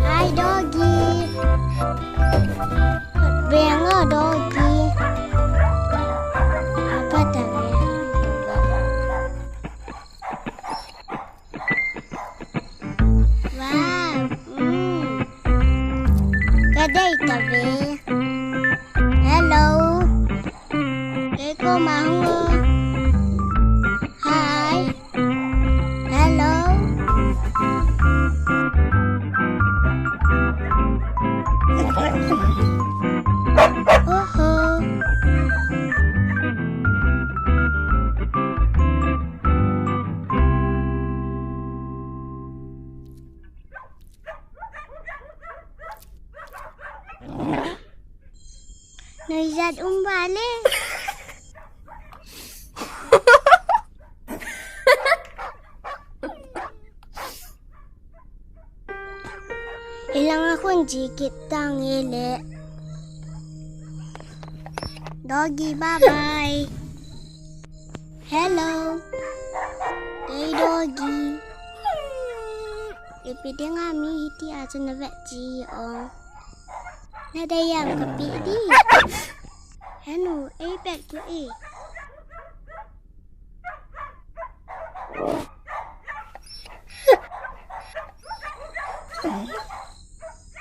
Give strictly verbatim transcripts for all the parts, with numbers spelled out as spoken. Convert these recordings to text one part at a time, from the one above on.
Hi, doggy. Venga, doggy. Apa tadi? Wow. Hmm. Kadei tadi. Hello. Kei koma hung o. Hi. Hello. Oho. Noijat um vale. Ilanga khun chi kit tange le. Doggy, bye bye. Hello. Kei doggy. Ipi dinga mi hitia chu navet ji o. Nadei am kapi di. Henu, ei pet ko e.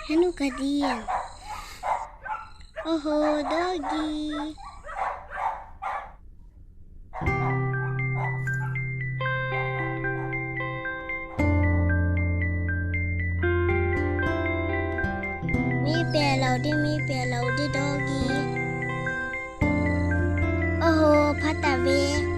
Henu kadi am. Oho, doggy. Mi pe lou di, mi pe lou di, doggy. Oho, phatave.